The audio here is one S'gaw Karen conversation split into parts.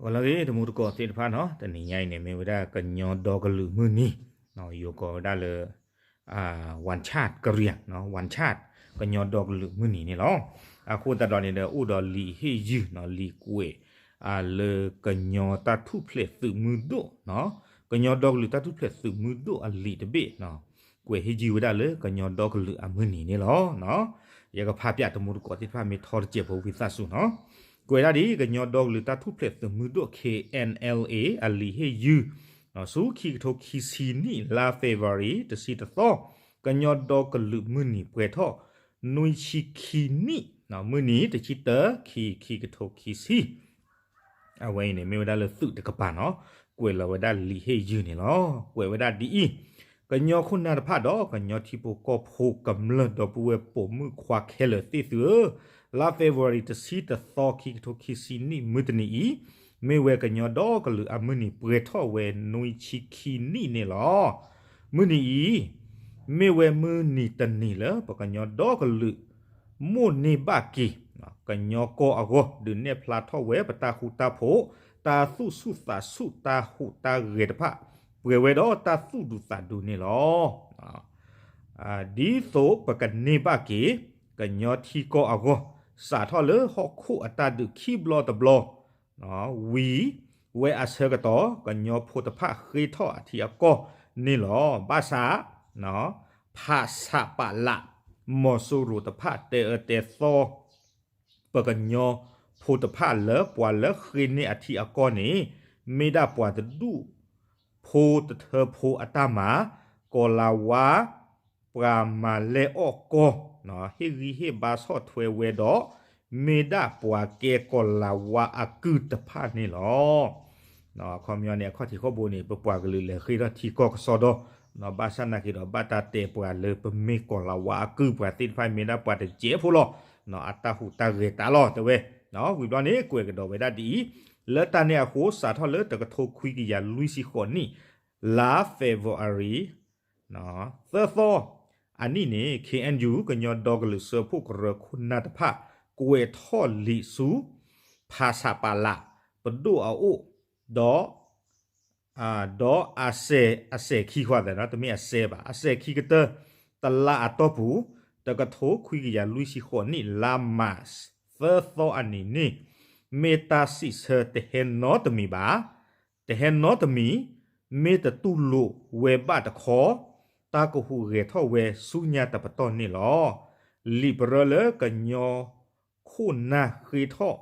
ဂီၤလၢအဂ့ၤ တံၤသကိးသ့ၣ်တဖၣ်နီၤ, တနံၤညါအံၤန့ၣ် မ့ၢ်ဝဲဒၣ်ကညီဒီကလုာ်မုၢ်နံၤ, ယိၤကိးဝဲဒၣ်လၢ ဝၣ်ဆၣ်ကရံၣ်, ဝၣ်ဆၣ် ကညီဒီကလုာ်မုၢ်နံၤန့ၣ်လီၤ. အဃိသတးဒီးန့ၣ်ဒီး အိၣ်ဒီးလံာ်ဟ့ၣ်ယုၢ်နီၤ, လံာ်ကွဲး လၢကညီတၢ်ထူၣ်ဖျဲးသုးမုၢ်ဒိၣ်, ကညီဒီကလုာ်တၢ်ထူၣ်ဖျဲးသုးမုၢ်ဒိၣ်အလံာ်တဘ့ၣ်, ကွဲးဟ့ၣ်ယုၢ်ဝဲဒၣ်လၢကညီဒီကလုာ်အမုၢ်နံၤန့ၣ်လီၤ. ယကဖးပၠးတံၤသကိးသ့ၣ်တဖၣ် မ့ၢ်ထီတစဲးဖိ ဝံသးစူၤနီၤ. ကွဲးဒၣ်ဒ်အံၤ, ကညီဒီကလုာ်တၢ်ထူၣ်ဖျဲးသုးမုၢ်ဒိၣ် K N L A အလံာ်ဟ့ၣ်ယုၢ် ဆူခံကထိခံဆံနံၣ် လါ February တဆံတသီ, ကညီဒီကလုာ်မုၢ်နံၤပှဲၤထီၣ် နွံဆံခံနံၣ်, မုၢ်နံၤတဆံတၢ ခံ ခံကထိခံဆံ အဝဲအံၤန့ၣ် မ့ၢ်ဝဲဒၣ်လၢသုးတကပၤနီၤ, ကွဲးလီၤဝဲဒၣ်လံာ်ဟ့ၣ်ယုၢ်န့ၣ်လီၤ. ကွဲးဝဲဒၣ်ဒ်အံၤ, ကညီခိၣ်နၢ်တဖၣ်ဒီး ကညီထံဖိကီၢ်ဖိကမျၢၢ်ဒီပုၢ်ဝဲၢ်ပိာ်မုၣ်ခွါခဲလၢာ်သ့ၣ်သုဧၢ, လါ February တဆံတသီ ခံကထိခံဆံနံၣ် မုၢ်တနံၤအံၤ, မ့ၢ်ဝဲကညီဒီကလုာ်အမုၢ်နံၤပှဲၤထီၣ်ဝဲ နွံဆံခံနံၣ်န့ၣ်လီၤ. မုၢ်နံၤအံၤ မ့ၢ်ဝဲမုၢ်နံၤတနံၤလၢ ပကညီဒီကလုာ် မိၣ်န့ၢ်ဘၣ်က့ၤ ကညီကီၢ်အဂီၢ် ဒုးနဲၣ်ဖျါထီၣ်ဝဲ ပတၢ်ဃူတၢ်ဖိး, တၢ်သူၣ်ဆူၣ်သးဆူၣ်, တၢ်ဟူးတၢ်ဂဲၤတဖၣ် ပှဲၤဝဲဒီးတၢ်သူၣ်ဒူသးဒူန့ၣ်လီၤ. ဒ်သိးပကန့ၢ်ဘၣ်က့ၤ ကညီထံကီၢ်အဂီၢ်, စးထီၣ်လၢဟီၣ်ခိၣ်အတၢ်ဒုးခံဘျီတဘျီ ဝံၤဝဲအဆၢကတီၢ် ကညီဖိတဖၣ်ဃ့ထီၣ်အထံအကီၢ်န့ၣ်လီၤ. ဘၣ်ဆၣ် ဖဆပလ မီၤစိရိၤတဖၣ် တဲအၢတဲသီ ပကညီဖိတဖၣ်လၢ ပှၤလၢဃ့န့ၢ်အထံအကီၢ်န့ၣ် မ့ၢ်ဒၣ်ပှၤတဒူၣ်ဖိတထၢဖိအတၢ်မၤ, ကီၤလၤဝါ ပှၤမၤလဲၢ်အီၣ်ကီၢ်, ဟ့ၣ်ဂံၢ်ဟ့ၣ်ဘါဆီၣ်ထွဲဝဲဒီး မ့ၢ်ဒၣ်ပှၤကဲကီၤလၤဝါအကုၢ်တဖၣ်န့ၣ်လီၤ. အခီပညီန့ၣ် အခီၣ်ထံးခီၣ်ဘိန့ၣ် ပပှၤကလုာ်လဲၤဃ့ထီၣ်ထံကီၢ်ကစီဒီ, ဘၣ်ဆၣ်နာ်က့ဒီး ဘၣ်တၢ်တဲပှၤလၢပမ့ၢ်ကီၤလၤဝါအကုၢ်, ပှၤသ့ၣ်တဖၣ်မ့ၢ်ဒၣ်ပှၤတစဲးဖိလီၤ. အတၢ်ဟူးတၢ်ဂဲၤတၢ်လီၤတဲဝဲ. ဝံၤဘျီန့ၣ် ကွဲးကဒီးဝဲဒၣ်ဒ်အံၤ, လၢတၢ်န့ၣ်အဃိ စးထီၣ်လၢတကထိခွံကယၤလွံၢ်ဆံဃိးနံၣ် လါ February သၢသီအနံၤန့ၣ် K N U ကညီဒီကလုာ်စၢဖှိၣ်ကရၢခိၣ်နၢ်တဖၣ် ကွဲးထီၣ်လံာ်ဆူ ဖဆပလ ပဒိၣ်အအိၣ်, ဒီး ဒီးအစဲး, အစဲးခံဃီသဲးနီၤ, တမ့ၢ်အစဲးဘၣ်, အစဲးခံကတၢၢ် တလါအတီၢ်ပူၤ, တကထိခွံကယၤလွံၢ်ဆံဃိးနံၣ် လါမး သၢသီအနံၤန့ၣ် မ့ၢ်တၢ်စံးဆၢတဟဲနီတမံၤဘၣ်. တဟဲနီတမံၤ, မ့ၢ်တတူၢ်လိာ်ဝဲဘၣ်တခီ, တၢ်ကဟူးဂဲၤထီၣ်ဝဲဆူညါတပတီၢ်န့ၣ်လီၤ. လံာ်ပရၢလၢကညီခိၣ်နၢ်ဃ့ထီၣ်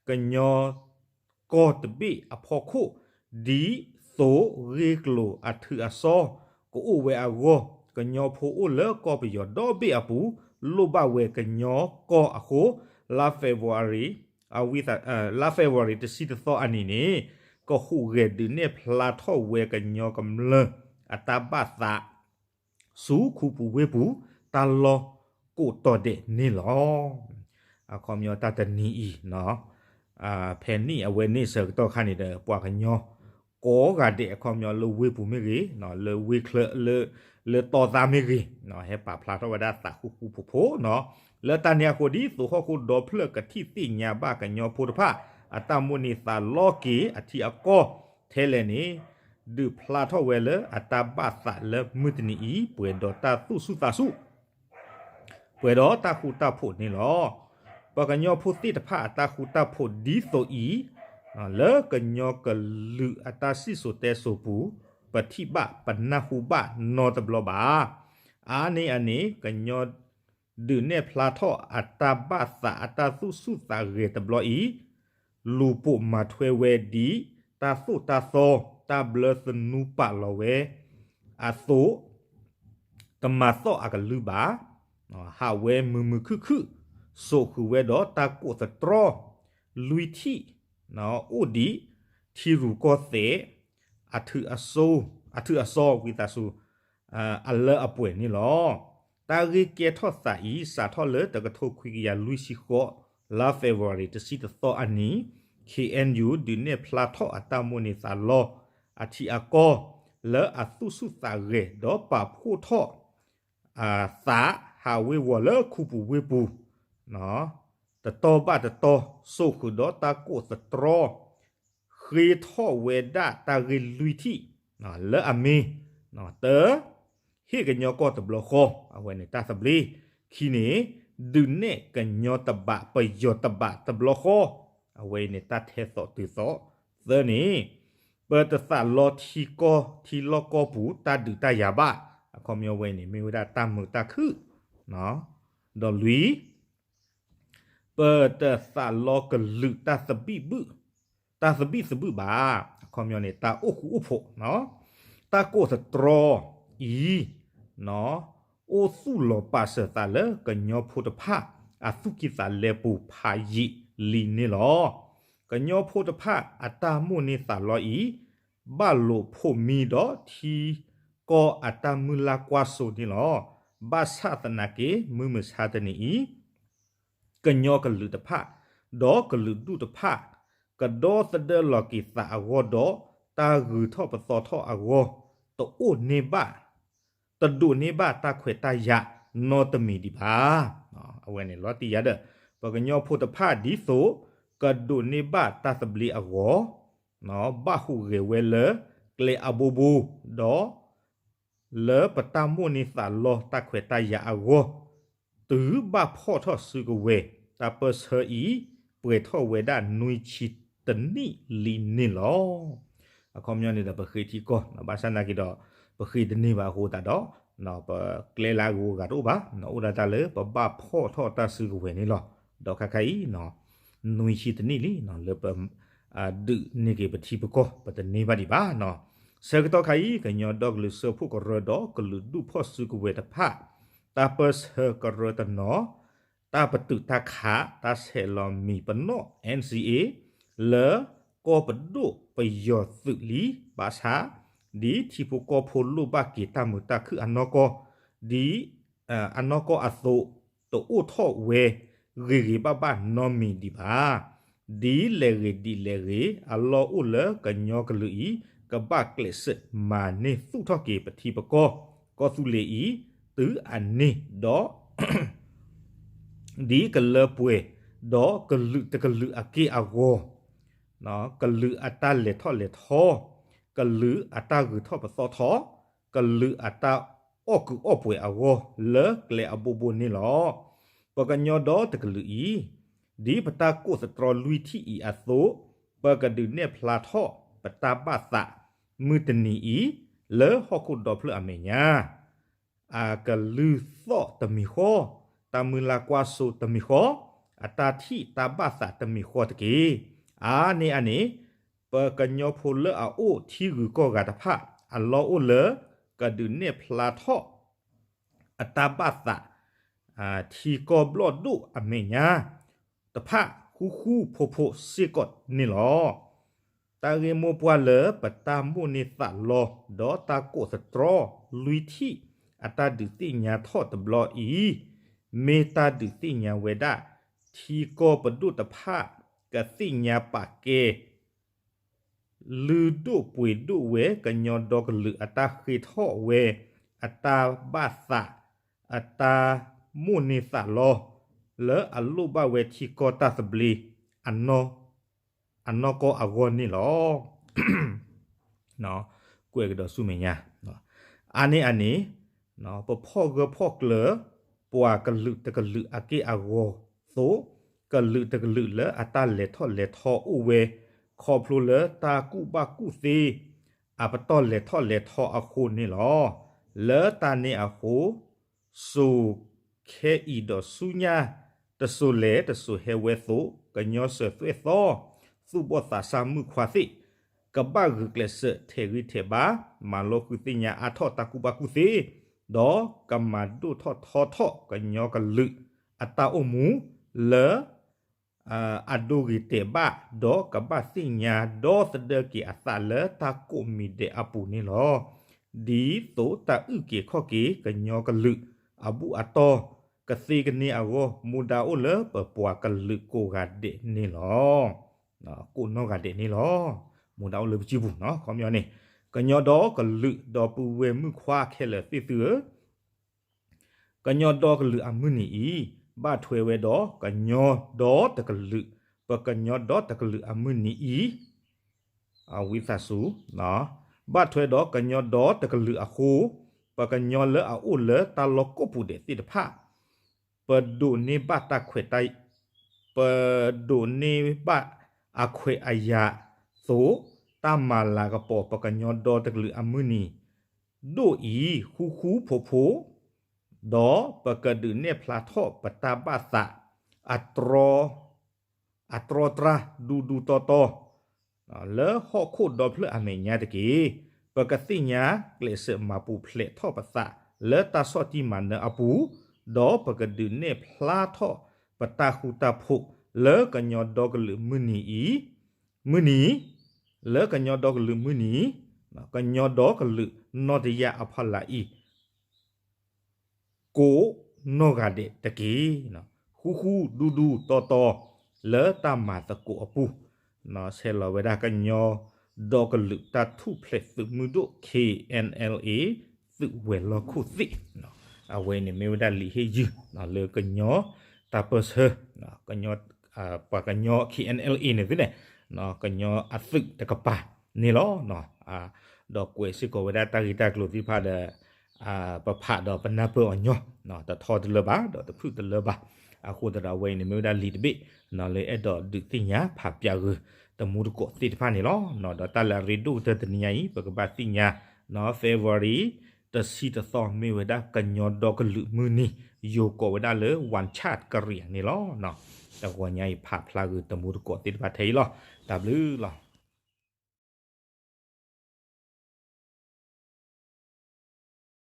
ကညီကီၢ်တဘ့ၣ်အဖီခိၣ်, ဒ်သိးဂ့ၢ်ကျိၤအထုးအစီကအိၣ်ဝဲအဂီၢ်, ကညီဖိအိၣ်လၢကီၢ်ပယီၤဒီဘ့ၣ်အပူၤ လိၣ်ဘၣ်ဝဲကညီကီၢ်အဃိ, လါ February လါ February တဆံတသီအနံၤန့ၣ် ကဟူးဂဲၤဒုးနဲၣ်ဖျါထီၣ်ဝဲကညီကမျၢၢ်အတၢ်ဘၣ်သး ဆူခူပူၤဝ့ၢ်ပူၤ တၢ်လီၢ်ကိးတီၤဒဲးန့ၣ်လီၤ. အခီပညီတၢ်တနံၤအံၤ ဖဲနံၣ်အဝဲန့ၣ်ဆၢကတီၢ်ခါန့ၣ်ဒီး ပှၤကညီကိးဂၤဒဲး အခီပညီလၢဝ့ၢ်ပူၤမ့ၢ်ဂ့ၤ, လၢဝ့ၢ်ချၢ, လၢတီသးမ့ၢ်ဂ့ၤ, ဟဲပာ်ဖျါထီၣ်ဝဲဒၣ်သးဃူဃူဖိးဖိးနီၤ. လၢတၢ်န့ၣ်အဃိ ဒ်သိးဟီၣ်ခိၣ်ဒီဖျၢၣ်ကထံၣ်သ့ၣ်ညါဘၣ်ကညီဖိတဖၣ် အတၢ်မိၣ်န့ၢ်သးလီက့ၤအထံအကီၢ်ထဲလဲၣ်န့ၣ် ဒုးဖျါထီၣ်ဝဲလၢအတၢ်ဘၣ်သးလၢမုၢ်တနံၤအံၤ ပှဲၤဒီးတၢ်သူၣ်ဆူၣ်သးဆူၣ် ပှဲၤဒီးတၢ်ဃူတၢ်ဖိးန့ၣ်လီၤ. ပှၤကညီဖိသ့ၣ်တဖၣ်အတၢ်ဃူတၢ်ဖိးဒ်သိးအံၤ, လၢကညီကလုာ်အတၢ်စံၣ်စိၤတဲစိၤပူၤ ပထံၣ်ဘၣ်ပနၢ်ဟူဘၣ်နီတဘျီဘၣ်. အါန့ၢ်အန့ၣ် ကညီဒုးနဲၣ်ဖျါထီၣ်အတၢ်ဘၣ်သးအတၢ်သူၣ်ဆူၣ်သးဂဲၤတဘျီအံၤ လူၤပိာ်မၤထွဲဝဲဒ်တၢ်သိၣ်တၢ်သီ တၢ်ဘျၢသနူပာ်လီၤဝဲ အသိး တမၤသီၣ်အကလုၢ်ဘၣ်, ဟးဝဲမုာ်မုာ်ခုၣ်ခုၣ်, စိာ်ဃုာ်ဝဲဒီးတၢ်ကိးသတြီ, လွံၢ်ထံၣ်, အိၣ်ဒံးထံရူၢ်ကီၢ်သဲး အထုးအစီ အထုးအစီဝံသးစူၤ အလၢအပှဲၤန့ၣ်လီၤ. တၢ်ဂ့ၢ်ကဲထီၣ်သးအံၤ စးထီၣ်လၢတကထိခွံကယၤလွံၢ်ဆံဃိး လါ February တဆံတသီအနံၤ K N U ဒုးနဲၣ်ဖျါထီၣ်အတၢ်မိၣ်န့ၢ်သးလီ အထံအကီၢ် လၢအသူၣ်ဆူၣ်သးဂဲၤ ဒီးပာ်ဖှိၣ်ထီၣ် သးဟးဝ့ၤဝီၤလၢခူပူၤဝ့ၢ်ပူၤ တတီၤဘၣ်တတီၤ စိာ်ဃုာ်ဒီးတၢ်ကိးသတြီ ဃ ဃ့ထီၣ်ဝဲဒၣ်တၢ်ဂ့ၢ်လွံၢ်ထံၣ် လၢအမ့ၢ် တၢ ဟ့ၣ်ကညီကီၢ်တဘျီဃီ အဝဲန့ၣ်တၢ်သဘျ့, ခံန့ၣ် ဒုးနဲၣ်ကညီတဘး ပယီၤတဘးတဘျီဃီ အဝဲအံၤန့ၣ်တၢ်ထဲသိးတုၤသိး, သၢန့ၣ် ပတသးလီထံကီၢ်ထံလီၢ်ကီၢ်ပူၤ တၢ်ဒုးတၢ်ယၤဘၣ်, အခီပညီဝဲအံၤန့ၣ် မ့ၢ်ဝဲဒၣ်တၢ်မုာ်တၢ်ခုၣ်, ဒီးလွံၢ် ပတသးလီကလုာ်တၢ်သဘံၣ်ဘုၣ်, တၢ်သဘံၣ်သဘုၣ်ဘၣ်, အခီပညီန့ၣ် တၢ်အိၣ်ဃူအိၣ်ဖိး, တၢ်ကိးသတြီအံၤ အိၣ်သူၣ်လီၤပာ်စၢၤသးလၢကညီဖိတဖၣ် အသူၣ်ကံၢ်သးလဲပူၤဖးယံာ်လံန့ၣ်လီၤ. ကညီဖိတဖၣ်အတၢ်မိၣ်န့ၢ်သးလီအံၤ ဘၣ်လိာ်ဖိးမံဒီးထံကီၢ်အတၢ်မုၢ်လၢ်ကွၢ်စိန့ၣ်လီၤ. ဘၣ်ဆၣ်သနာ်က့ မုၢ်မဆါတနံၤအံၤ ကညီကလုာ်တဖၣ် ဒီးကလုာ်ဒူၣ်တဖၣ် ကဒီသဒၢလီၤက့ၤသးအဂီၢ်ဒီး တၢ်ဂုၤထီၣ်ပသီထီၣ်အဂီၢ် တအိၣ်န့ၢ်ဘၣ် တဒိးန့ၢ်ဘၣ်တၢ်ခွဲးတၢ်ယာ်နီတမံၤဒံးဘၣ်. အဝဲန့ၣ်လီၤတံၢ်ယၤဒီး ပကညီဖိတဖၣ်ဒ်သိး ကဒိးန့ၢ်ဘၣ်တၢ်သဘျ့အဂီၢ် ဘၣ်ဟူးဂဲၤဝဲလၢ ကျဲအဘိဘိ ဒီး လၢပတၢ်မိၣ်န့ၢ်သးလီတၢ်ခွဲးတၢ်ယာ်အဂီၢ် တုၤဘၣ်ဖီၣ်ထီၣ်စုကဝဲၤ တၢ်ပၢၢ်ဆၢအံၤ ပှဲၤထီၣ်ဝဲဒၣ်နွံဆံတနံၣ်လံန့ၣ်လီၤ. အခီပညီန့ၣ်ဒီး ပဃ့ထံကီၢ် ဘၣ်ဆၣ်နာ်က့ဒီး ပဃ့တန့ၢ်ဘၣ်အဃိသတးဒီး ပကျဲလၢအဂုၤအဂၤတအိၣ်ဘၣ်, အိၣ်ဒၣ်တၢ်လၢပဘၣ်ဖီၣ်ထီၣ်တၢ်စုကဝဲၤန့ၣ်လီၤ. ဒီးခါခါအံၤ နွံဆံတနံၣ်လံ လၢပ ဒုးန့ၢ်က့ၤပထံပကီၢ် ပတန့ၢ်ဘၣ်ဒံးဘၣ်. ဆၢကတီၢ်ခါအံၤ ကညီဒီကလုာ်စၢဖှိၣ်ကရၢဒီးကလုာ်ဒူၣ်ဖီၣ်စုကဝဲၤတဖၣ် တၢ်ပၢၢ်ဆၢကရၢတနီၤ တၢ်ပတုာ်တၢ်ခး တၢ်ဆဲးလီၤမံၤပနီၣ် NCA လၢကီၢ်ပဒိၣ်ပယီၤသုးလံ ဘၣ်ဆၣ် ဒ်ထံဖိကီၢ်ဖိလိၣ်ဘၣ်က့ၤတၢ်မုာ်တၢ်ခုၣ်အနီၢ်ကီၢ် ဒ် အနီၢ်ကီၢ်အသိး တအိၣ်ထီၣ်ဝဲ ဂ့ၤဂ့ၤဘၣ်ဘၣ်နီတမံၤဒံးဘၣ်. ဒ်လဲၣ်ဂ့ၤဒ်လဲၣ်ဂ့ၤ အလီၢ်အိၣ်လၢကညီကလုာ်အံၤ ကဘၣ်ကျဲးစၢးမၤန့ၢ်သူၣ်ထီၣ်က့ၤပထံပကီၢ် ကီၢ်သူလ့ၤအံၤ တုၤအန့ၢ်ဒီး ဒ်ကလၢပှဲၤ ဒီးကလုာ်တကလုာ်အက့ၢ်အဂီၤ ကလုာ်အတၢ်လဲၤထီၣ်လဲၤထီ, ကလုာ်အတၢ်ဂုၤထီၣ်ပသီထီၣ်, ကလုာ်အတၢ်အီၣ်ကုးအီၣ်ပှဲၤအဂီၢ် လၢကျဲအဘိဘိန့ၣ်လီၤ. ပကညီဒီတကလုာ်အံၤ ဒ်ပတၢ်ကိးသတြီလွံၢ်ထံၣ်အံၤအသိး, ပကဒုးနဲၣ်ဖျါထီၣ်ပတၢ်ဘၣ်သး မုၢ်တနံၤအံၤ လၢဟီၣ်ခိၣ်ဒီဖျၢၣ်အမဲာ်ညါ အကလုၢ်သီၣ်တမံၤဃီ, တၢ်မုၢ်လၢ်ကွၢ်စိတမံၤဃီ, အတၢ်ထံၣ်တၢ်ဘၣ်သးတမံၤဃီတက့ၢ်. အါန့ၢ်အန့ၣ်, ပကညီဖိလၢအအိၣ်ထံဂုၤကီၢ်ဂၤတဖၣ် အလီၢ်အိၣ်လၢ ကဒုးနဲၣ်ဖျါထီၣ် အတၢ်ဘၣ်သး ထံကီၢ်ဘျီၣ်ဒိၣ်အမဲာ်ညါ တဖၣ်ဃူဃူဖိးဖိးစ့ၢ်ကီးန့ၣ်လီၤ. တၢ်ဂ့ၢ်မိၢ်ပှၢ်လၢပတၢ်မိၣ်န့ၢ်သးလီ ဒီးတၢ်ကိးသတြီလွံၢ်ထံၣ် အတၢ်ဒုးသ့ၣ်ညါထီၣ်တဘျီအံၤ, မ့ၢ်တၢ်ဒုးသ့ၣ်ညါဝဲဒၣ် ထံကီၢ်ပဒိၣ်တဖၣ် ကသ့ၣ်ညါပာ်ကဲ လုၢ်ဒိၣ်ပှ့ၤဒိၣ်ဝဲ ကညီဒီကလုာ်အတၢ်ဃ့ထီၣ်ဝဲ အတၢ်ဘၣ်သး အတၢ်မိၣ်န့ၢ်သးလီ လၢအလိၣ်ဘၣ်ဝဲထံကီၢ်တၢ်သဘျ့ အနီၢ်ကီၢ်အဂီၢ်န့ၣ်လီၤ. ကွဲးကဒီးဆူမဲာ်ညါ, အါန့ၢ်အန့ၣ် ပဖီၣ်ဂၢၢ်ဖီၣ်ကျၢၤ ပှၤကလုာ်တကလုာ်အက့ၢ်အဂီၤသိး, ကလုာ်တကလုာ်လၢအတၢ်လဲၤထီၣ်လဲၤထီအိၣ်ဝဲ ခီဖျိလၢတၢ်ကူၣ်ဘၣ်ကူၣ်သ့ အပတီၢ်လဲၤထီၣ်လဲၤထီအဃိန့ၣ်လီၤ. လၢတၢ်န့ၣ်အဃိ စိၤခဲအံၤဒီးဆူညါ တစိၤလဲၤတစိၤဟဲဝဲသိး ကညီစၢၤသွဲၣ်သီ သူၣ်ဘီၣ်သးစၢ်မုၣ်ခွါသ့ၣ် ကဘၣ်ဂုာ်ကျဲးစၢးထဲးဂံၢ်ထဲးဘါ မၤလိဃုသ့ၣ်ညါအါထီၣ်တၢ်ကူၣ်ဘၣ်ကူၣ်သ့, ဒီးကမၤဒိၣ်ထီၣ်ထီထီၣ်ကညီကလုာ်အတၢ်အိၣ်မူ လၢ အဒိဂ့ၤတဲာ်ဘၣ် ဒီးကဘၣ်သ့ၣ်ညါဒီသဒၢက့ၤအသးလၢတၢ်ကိးမံၤဒဲးအပူၤန့ၣ်လီၤ. ဒ်သိးတၢ်အုၣ်က့ၤခီၣ်က့ၤကညီကလုာ်အဘူၣ်အတီၢ် ကသ့ကန့ၢ်အဂီၢ် မူဒါအိၣ်လၢပပှၤကလုာ်ကိးဂၤဒဲးန့ၣ်လီၤ. ကိးနီၢ်ဂၤဒဲးန့ၣ်လီၤ. မူဒါအိၣ်လၢပစုပူၤနီၤ ခီပညီန့ၣ် ကညီဒီကလုာ်ဒီပုၢ်ဝဲၢ်မုၣ်ခွါခဲလၢာ်သ့ၣ်သုဧၢ, ကညီဒီကလုာ်အမုၢ်နံၤအံၤ ဘၣ်ထွဲဝဲဒီးကညီဒီတကလုာ်, ပကညီဒီတကလုာ်အမုၢ်နံၤအံၤ ဝံသးစူၤ ဘၣ်ထွဲဒီးကညီဒီတကလုာ်အဃိ, ပကညီလၢအအိၣ်လၢတၢ်လီၢ်ကိးပူၤဒဲးသ့ၣ်တဖၣ် ပဒိးန့ၢ်ဘၣ်တၢ်ခွဲးတၢ် ပဒိးန့ၢ်ဘၣ်အခွဲးအယာ်အသိး, တၢ်မၤလၤကပီၤပကညီဒီတကလုာ်အမုၢ်နံၤ ဒိၣ်အံၤဃူဃူဖိးဖိး, ဒီးပကဒုးနဲၣ်ဖျါထီၣ်ပတၢ်ဘၣ်သး အတြီ အတြီတြီဒူဒူတီတီ လၢဟီၣ်ခိၣ်ဒီဖျၢၣ်အမဲာ်ညါတက့ၢ်. ပကသ့ၣ်ညါကျဲးစၢးမၤပူၤဖျဲးထီၣ်ပသးလၢတၢ်ဆီၣ်တံၢ်မၤနၢၤအပူၤ, ဒီးပကဒုးနဲၣ်ဖျါထီၣ်ပတၢ်ဃူတၢ်ဖိးလၢကညီဒီကလုာ်မုၢ်နံၤအံၤ, မုၢ်နံၤ, လၢကညီဒီကလုာ်မုၢ်နံၤ, ကညီဒီကလုာ်နီၢ်တယၢ်အဖီလာ်အံၤ ကိးနီၢ်ဂၤဒဲးတက့ၢ်. ဃူဃူဒူဒူတီတီ လၢတၢ်မၤသကိးအပူၤ, ဆဲးလီၤဝဲဒၣ်ကညီဒီကလုာ်တၢ်ထူၣ်ဖျဲးသုးမုၢ်ဒိၣ် K N L A သုးဝဲၤလီၢ်ခိၣ်သ့ၣ်, အဝဲန့ၣ်မ့ၢ်ဝဲဒၣ်လံာ်ဟ့ၣ်ယုၢ် လၢကညီတၢ်ပၢၢ်ဆၢ ပှၤကညီ K N L A န့ၣ်သ့ၣ်န့ၣ် ကညီအသုးတကပၤန့ၣ်လီၤ. ဒီးကွဲးစ့ၢ်ကီးဝဲဒၣ်တၢ်ဂ့ၢ်တၢ်ကျိၤသ့ၣ်တဖၣ်ဒီး ပဖးဒီးပနၢ်ပၢၢ်အီၤညီ, တထီတလၢဘၣ် ဒီးတဖုၣ်တလၢဘၣ်. အဃိသတးဒီးအဝဲအံၤန့ၣ်မ့ၢ်ဝဲဒၣ်လံာ်တဘ့ၣ် လၢအဲၣ်ဒိးဒုးသ့ၣ်ညါဖးပၠးဂ့ၤ တမူတကိးသ့ၣ်တဖၣ်န့ၣ်လီၤ. ဒီးတၢ်လၢအရ့ဒိၣ်ကတၢၢ်တနံၤညါအံၤ ပကဘၣ်သ့ၣ်ညါ February တဆံတသီ မ့ၢ်ဝဲဒၣ်ကညီဒီကလုာ်မုၢ်နံၤ, ယိၤကိးဝဲဒၣ်လၢ One Child Karen န့ၣ်လီၤ. တဂီၤညါအံၤဖးဖျါဂ့ၤတမူတကိးသ့ၣ်တဖၣ်ထဲအံၤလီၤ. တၢ်ဘျုးလီၤ.